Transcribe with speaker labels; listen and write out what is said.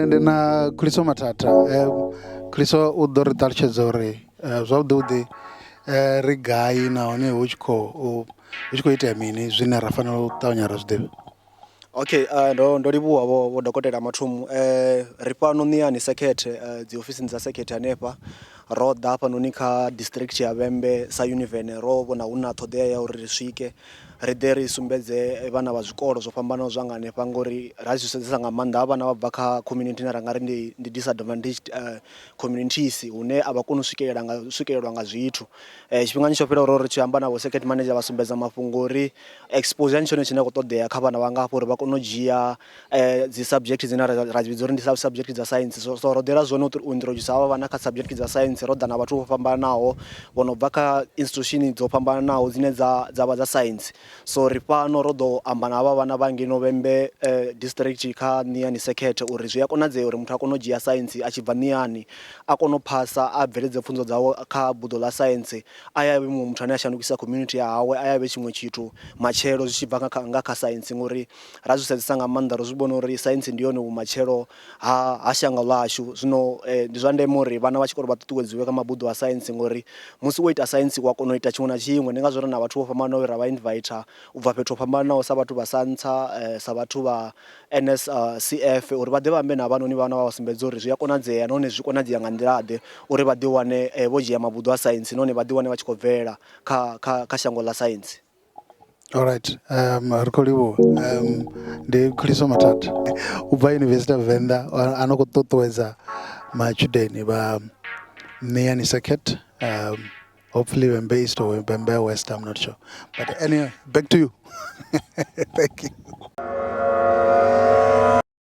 Speaker 1: Ndi na Khuliso Mathatha. Khuliso u ḓo ri ṱalutshedza uri zwavhuḓi vhuḓi ri gai nahone hu tshi khou hu tshi khou itea mini zwine ra fanela u ṱavhanya ra zwi ḓivha.
Speaker 2: Okay ndo livhuwa vho dokotela Mathumu. Ri fhano Ṋiani Sekhethe dzi ofisini dza sekhethe hanefha, ro ḓa hafhanoni kha district ya Vhembe sa Univen ro vhona hu na ṱhoḓea ya uri ri swike ri ḓe ri sumbedze vhana vha zwikolo zwo fhambanaho zwa nga hanefha ngori ra zwi sedzesa nga maanḓa havha vhana vha bva kha community ine ra nga ri ndi disadvantaged communities hune a vha koni u swikelela nga swikelelwa nga zwithu. Tshifhingani tsho fhelaho ro ri tshi amba na vho circuit manager vha sumbedza mafhungo uri exposure ndi tshone tshine khou ṱoḓea kha vhana vha nga hafho uri vha kone u dzhia dzi subject dzine ra dzi vhidza uri ndi subject dza science. So ro ḓela zwone u introduce havha vhana kha subject dza science ro ḓa na vhathu vho fhambananaho vho no bva kha institution dzo fhambananaho dzine dza vha dza science. So ri fhano ro ḓo amba na havha vhana vha ngeno Vhembe district kha Ṋiani Sekhethe uri zwi a konadzea uri muthu a kone u dzhia science a tshi bva Ṋiani a kone u phasa a bveledze pfhunzo dzawe kha buḓo ḽa science a ye a vhe muṅwe muthu ane a shandukisa community ya hawe a ye a vhe tshiṅwe tshithu matshelo zwi tshi bva nga kha science. Ngori ra zwi sedzesa nga maanḓa ro zwi vhona uri science ndi yone vhumatshelo ha shango ḽashu, zwino ndi zwa ndeme uri vhana vha tshikolo vha ṱuṱuwedziwe kha mabuḓo a science ngori musi wo ita science wa kona u ita tshiṅwe na tshiṅwe. Ndi ngazwo ri na vhathu vho fhambananaho vhe ra vha inviter u bva fhethu ho fhambananaho sa vhathu vha SANSA sa vhathu vha NSCF uri vha ḓe vha ambe na havhanoni vhana vha vha sumbedze uri zwi a konadzea nahone zwi konadzea nga nḓila ḓe uri vha ḓi wane vho dzhia mabuḓo a science nahone vha ḓi wane vha tshi khou bvelela kha kha kha shango ḽa science.
Speaker 1: Alright, ri khou livhuwa. Ndi Khuliso Mathatha u bva University of Venḓa a no khou ṱuṱuwedza matshudeni vha Ṋiani Circuit, hopefully Vhembe East or Vhembe West, I'm not sure. But anyway, back to you. Thank you.